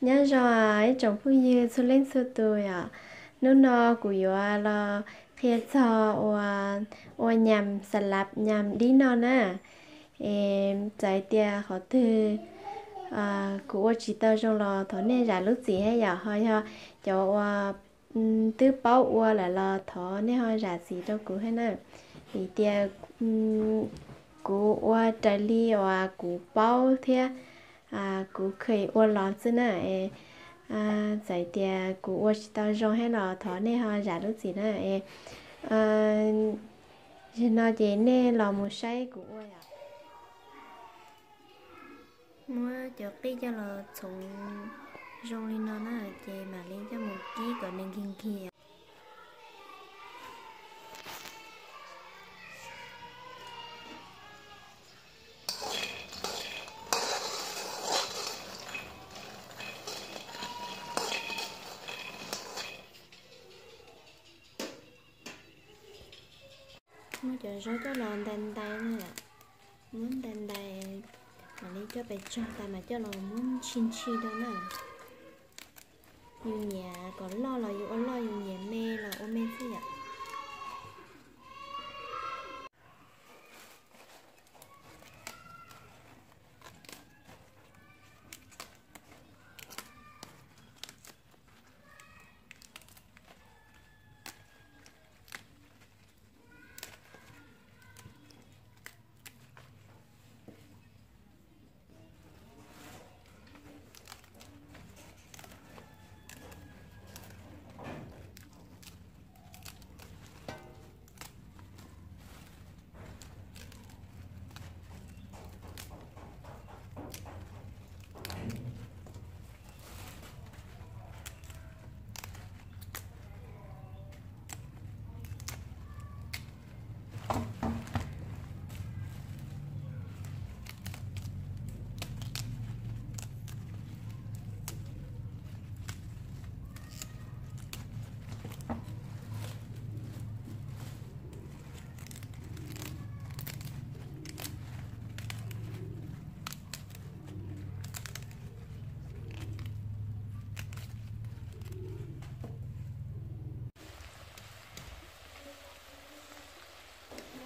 Nyob zoo ib tsoom phooj ywg txhua leej txhua tus yom, hnub no kuv yuav los qhia txog ua, ua nyam xas lav nyam dib no na. Es txawm tias qhov twg kuv ua tsis tau zoo los thov nej zam lub txim thiab yom, ho yog cov uas twb paub ua lawm los thov nej ho zam txim rau kuv thiab na. Vim tias kuv ua raws li uas kuv paub thiab kuv kheev ua los xwb na. Txawm tias kuv ua tsis tau zoo thiab los thov nej ho zam lub txim na. Zaum no ces nej los mus saib kuv ua yom. Muab cov qij coj los txhoov zoo li no na, ces mam li coj mus kib kom nws nkig nkig. Muab cov zaub coj los ntais ntais na, muab ntais ntais, mam li coj pes tsawg tas mas coj los muab ntshis ntshis rau na. Yus nyiam kom loj los yus ua loj, yus nyiam me los ua me xwb yom.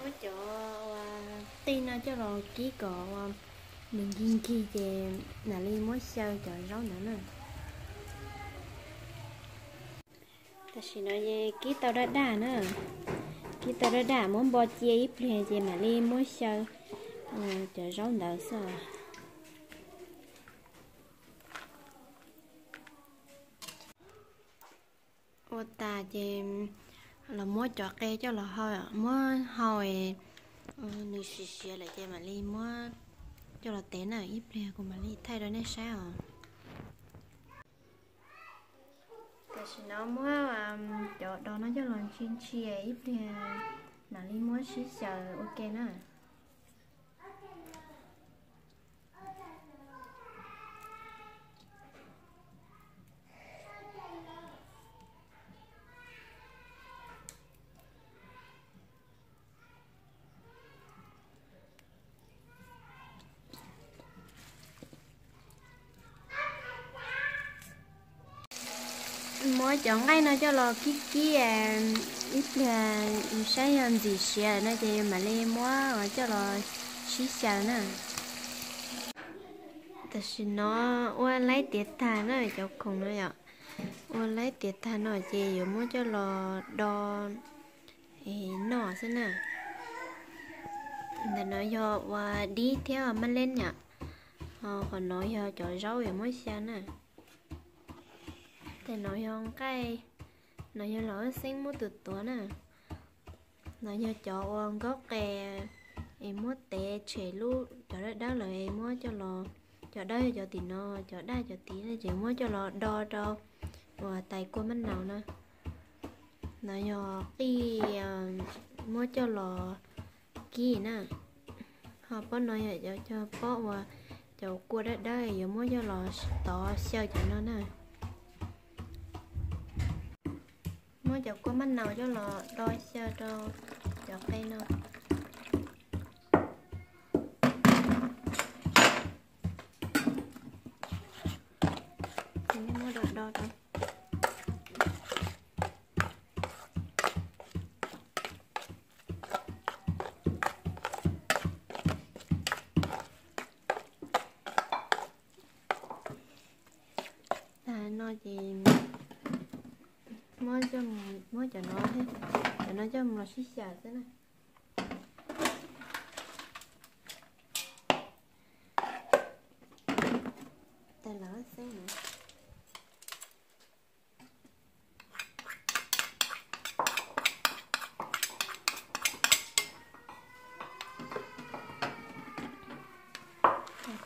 Muab cov qij no coj los kib kom nws nkig nkig ces mam li muab xyaw cov zaub ntawd na. Tam sim no kib tau daj daj na, kib tau daj daj muab npo cia ib pliag ces mam li muab xyaw cov zaub ntawd xwb. Ua tas ces los muab cov qe coj los hau, muab hau nws siav siav lawm ces mam li muab coj los tev na, ib pliag kuv mam li thaij rau nej saib os. Tam sim no muab cov dos no coj los ntshis ntshis ib pliag mam li muab sib xyaw ua ke na. Muab cov nqaij no coj los kib kib ib pliag saib yog ntxim siav no ces mam li muab coj los sib xyaw na. Tam sim no ua laib tiav tag na, cov khoom no yom, ua laib tiav tag no ces yuav muab coj los do noj xwb na. Ntawm no yog ua dib thiab maj leb yom, ho qhov no yog cov zaub yuav muab xyaw na. Ntawm no yog nqaij, no yog los xeeb muab tus tuav na. No yog cov ua nkaub qe es muab tev tshem lub cov dawb dawb lawm es muab coj los, cov dawb yog cov tim no, cov daj cov tid ces muab coj los do rau uas tais kua maj naus na. No yog qij muab coj los kib na. Ho pob no yog cov pob uas cov kua dawb dawb yuav muab coj los tov xyaw cov no na. Muab cov kua maj naus coj los do xyaw rau cov qe no. Muab do do rau. Tag no ces muab, muab cov no, cov no coj mus los sib xyaw xwb na. Tag lawm xwb na.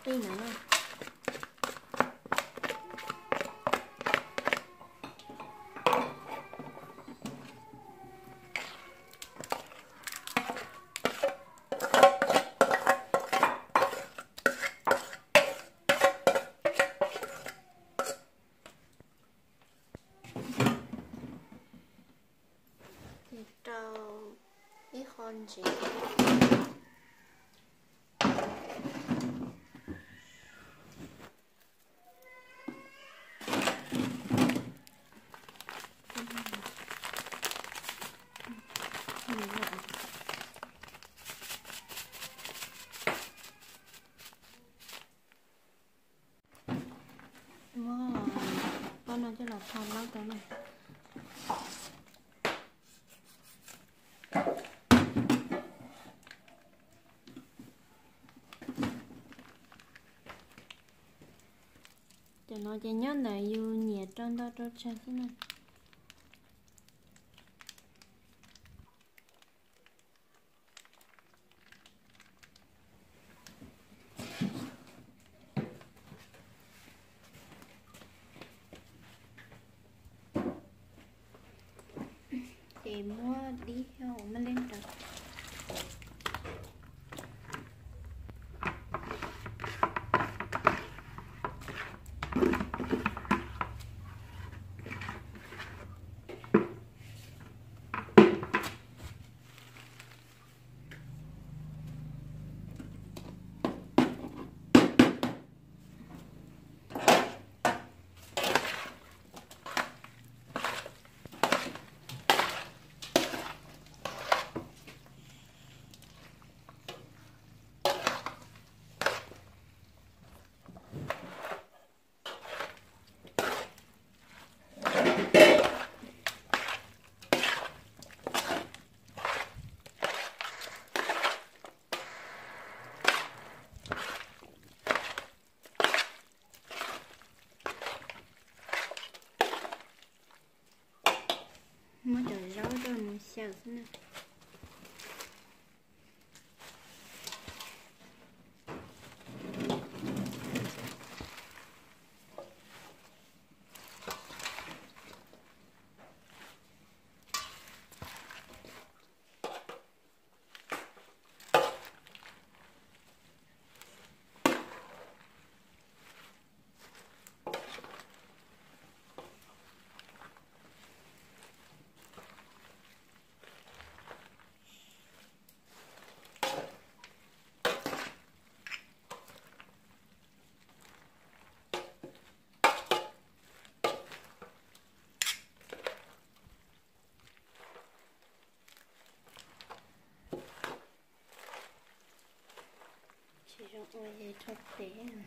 Qij no na. Ces rau ib qho ntsev. Muab pob no coj los tho laub rau na. Cov no ces nyob ntawm yus nyiam rau ntau rau tsawg xwb na. Ces muab dib thiab ua maj leeb rau. Muab cov zaub rau nws xyaw xwb na. Tsis zoo ua ces rho pem.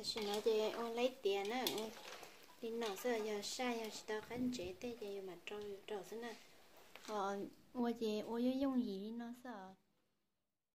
Tam sim no ces ua laib tiav na, ua li no xwb, yog saj yog tsis tau qab ntsev tej ces yus mam rau yus rau xwb na. Ua ces ua yooj yooj yim li no xwb.